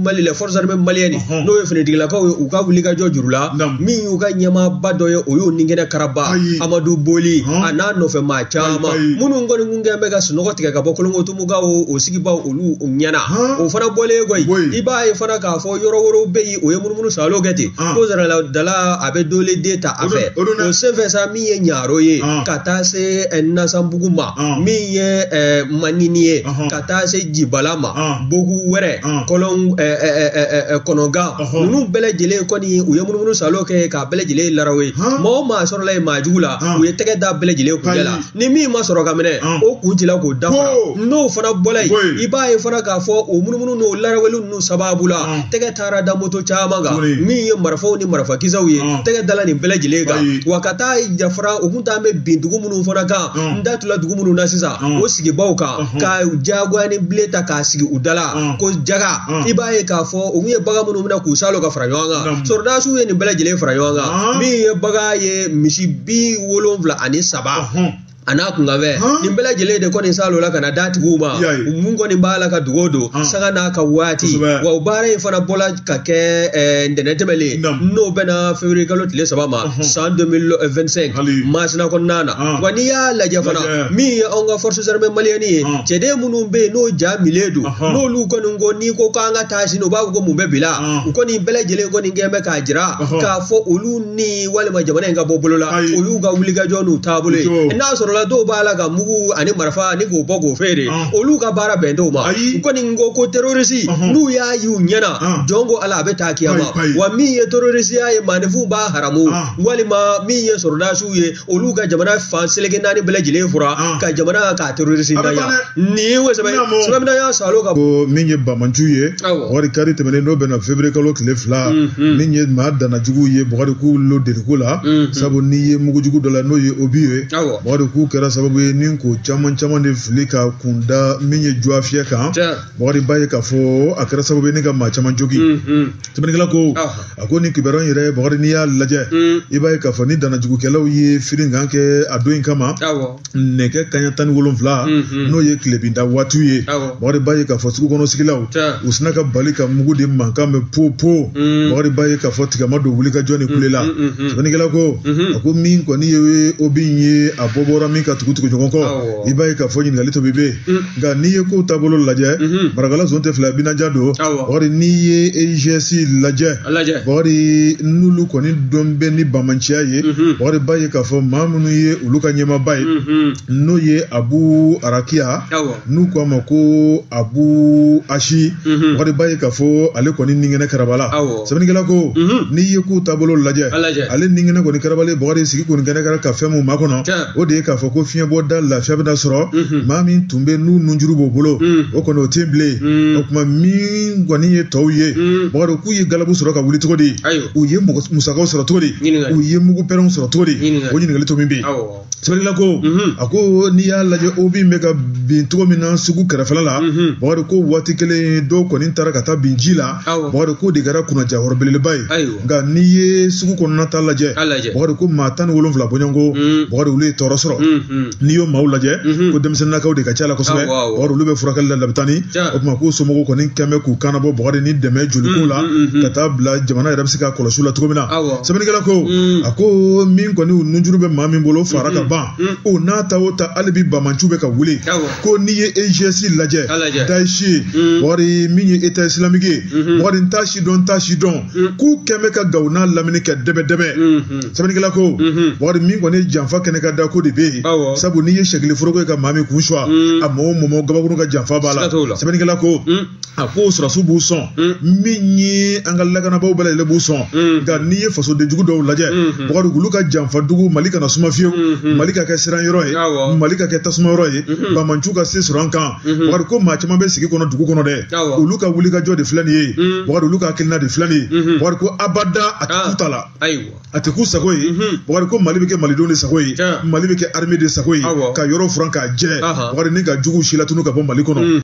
Mali la forces armées maliennes, n'o ye finitigilakaw ye, u ka wulikajɔ juru la, min y'u ka ɲɛmaaba dɔ ye, o y'o ninkɛnɛ karaba Amadu Boli, a n'a nɔfɛ maa caman minnu kɔni kun kɛn bɛ ka sunɔgɔ tigɛ ka bɔ Kolongo-Tumukaw o sigibaw olu ɲɛna. O fana bɔlen kɔ yen, i b'a ye fana k'a fɔ yɔrɔ wɛrɛw bɛ yen, o ye munumunu salo kɛ ten ko dala a bɛ dole den ta a fɛ. O senfɛ sa, min ye Ɲaro ye ka taa se Nasanbugu ma, min ye Manini ye ka taa se Jibala ma, Bogu wɛrɛ, Kɔlɔn Kɔnɔgan, ninnu bɛɛ lajɛlen kɔni u ye munumunu salo kɛ k'a bɛɛ lajɛlen laraw ye. Maa o maa sɔrɔla yen maa jugu la, u ye tɛgɛ da bɛɛ lajɛlen kunjɛ la, ni min ma sɔrɔ ka minɛ, o kun cila k'o dafa. N'o fana bɔla yen, i b'a ye fana k'a fɔ o munumunu n'o laraweli ninnu sababu la, tɛgɛ taara da moto caman kan, min ye marifaw ni marifakisɛw ye, tɛgɛ dala nin bɛɛ lajɛlen kan. Wa ka taa jafara, u kun t'an bɛ bin dugu minnu fana kan, n da tula dugu minnu na sisan, o sigibaw kan, ka diyagoya ni bilen ta k'a sigi u da la ko jaga. I b'a ye k'a fɔ u ye bagan minnu minɛ k'u salo ka fara ɲɔgɔn kan, sɔrɔdasiw ye nin bɛɛ lajɛlen fara ɲɔgɔn kan, min ye bagan ye misi 73 a n'a kunkanfɛn, nin bɛɛ lajɛlen de kɔni salo la ka na d'a tigiw ma. Mun kɔni b'a la ka dugu don sanga n'a ka waati. Wa o baara in fana bɔla ka kɛ ntɛnɛn tɛmɛlen, n'o bɛnna février kalo tile 3 ma san 2025 Masina kɔnɔna na. Wa n'i y'a lajɛ fana, min ye anw ka forces armées maliennes ye, cɛden minnu bɛ yen n'o ja milen don, n'olu kɔni ko n'i ko k'an ka taa sini, u b'a fɔ ko mun bɛ bila u kɔni bɛɛ lajɛlen kɔni kɛn bɛ k'a jira k'a fɔ olu ni walima jamana in ka bɔ bolo la, o y'u ka wulikajɔ n'u taabolo ye. N'a sɔrɔla dɔw b'a la ka mugu ani marifa ni k'o bɔ k'o feere, olu ka baara bɛn t'o ma. U kɔni ko terroriste, n'u y'a y'u ɲɛna, jɔn ko Ala, a bɛ taa kiyama. Wa min ye terrorisiya ye, maaninfinw b'a haramu, walima min ye sɔrɔdasiw ye, olu ka jamana fan seleke naani bɛɛ lajɛlen fura ka jamana k'a terroriste ntanya. Nin ye sɛbɛn sɛbɛn y'a salo ka min ye bamanju ye, Bukari, kari tɛmɛnen, n'o bɛnna février kalo tile 2, min ye maa dannajuguw ye, Bukari, k'u lo deliko la, sabu n'i ye mugujugu dɔ la, n'o ye obus ye, Bukari, k'u kɛra sababu ye ni k'o caman caman de fili ka kunda min ye juwafiyɛ kan. Bukari, b'a ye k'a fɔ a kɛra sababu ye ni ka maa caman jogin. Sɛbɛnnikɛla ko, a ko nin kibaruya in yɛrɛ, Bukari, n'i y'a lajɛ, i b'a ye k'a fɔ ni dannajugukɛlaw ye firinkan kɛ a don in kama, nɛgɛ kanɲɛ 17, n'o ye tilebinda waatiw ye, Bukari, b'a ye k'a fɔ sugu kɔnɔ sigilaw, u sina ka bali ka mugu de mankan mɛn po po. Bukari, b'a ye k'a fɔ tigɛma don wulikajɔ ni kule la. Sɛbɛnnikɛla ko, a ko min kɔni ye obus in ye, a bɔ bɔra min ka tugu tugu ɲɔgɔn kɔ, i b'a ye k'a fɔ ɲininkali tobi bɛ yen. Nka n'i ye kow taabolo lajɛ, Marakala zon tɛ fila binaja don. Bukari, n'i ye EIGS lajɛ, Bukari, n'olu kɔni dɔn bɛ ni bamanciya ye, Bukari, b'a ye k'a fɔ maa minnu ye olu ka ɲɛmaaba ye, n'o ye Abu Arakiya, n'u ko a ma ko Abu Asi, Bukari, b'a ye k'a fɔ ale kɔni ninkɛnɛ karabala. Sɛbɛnnikɛla ko, n'i ye kow taabolo lajɛ, ale ninkɛnɛ kɔni karabalen, Bukari, sigi kɔni kɛnɛ kɛra ka fɛn mun makɔnɔ, o de ye k'a fɔ ko fiɲɛbɔda lafiya bɛna sɔrɔ. Maa min tun bɛ n'u nunjuru b'o bolo, o kɔni o tɛ bilen. O tuma min kɔni ye tɔw ye, Bukari, k'u ye galabu sɔrɔ ka wuli cogo di, u ye musakaw sɔrɔ cogo di, u ye mugu pɛrɛnw sɔrɔ cogo di, o ɲininkali to min bɛ yen. Sɛbɛnnikɛla ko, a ko n'i y'a lajɛ, obus bɛ ka bin cogo min na sugu kɛrɛfɛla la, Bukari, ko waati kelen dɔw kɔni taara ka taa bin ji la. Bukari, ko de kɛra kunnajayɔrɔ belebeleba ye. Nka n'i ye sugu kɔnɔna ta lajɛ, Bukari, ko maa 17 bɔɲɔgɔnko, Bukari, olu ye tɔɔrɔ sɔrɔ. N'i y'o maaw lajɛ, ko denmisɛnninnakaw de ka ca la kosɛbɛ. Bukari, olu bɛ furakɛli la labitani. O tuma k'u somɔgɔw kɔni kɛn bɛ k'u kannabɔ, Bukari, ni dɛmɛ joliko la ka taa bila jamana yɛrɛ bɛ se ka kɔlɔsi u la cogo min na. Sɛbɛnnikɛla ko, a ko min kɔni nunjuru bɛ maa min bolo fara ka ban, o n'a ta o ta, hali bi bamanciw bɛ ka wuli. Ko n'i ye EIGS lajɛ, Daesh ye, Bukari, min ye État islamique ye, Bukari, n t'a si dɔn, n t'a si dɔn, k'u kɛn bɛ ka Gawo n'a lamini kɛ dɛbɛ dɛbɛ. Sɛbɛnnikɛla ko, Bukari, min kɔni ye janfa kɛnɛ ka da ko de bɛ yen, sabu n'i ye sɛgili foroko ye ka maa min kun suwa, a mɔgɔ o mɔgɔ gabakuru ka janfa b'a la. Sɛbɛnnikɛla ko, a ko sɔrɔsiw b'u sɔn, min ye an ka lakanabaaw bɛɛ lajɛlen b'u sɔn. Nka n'i ye fasodenjugu dɔw lajɛ, Bukari, olu ka janfa dugu Mali kana suma fiyewu, Mali ka kɛ siran yɔrɔ ye, Mali ka kɛ tasuma yɔrɔ ye, bamanciw ka se sɔrɔ an kan. Bukari, ko maa caman bɛ sigi kɔnɔ dugu kɔnɔ dɛ, olu ka wulikajɔ de filɛ nin ye, Bukari, olu ka hakilina de filɛ nin ye. Bukari, ko abada a tɛ k'u ta la, a tɛ k'u sago ye. Bukari, ko Mali bɛ kɛ malidenw de sago ye, Mali bɛ kɛ armée de sago ye, ka yɔrɔ furan k'a jɛ, Bukari, ni ka juguw si latunu ka bɔ Mali kɔnɔ.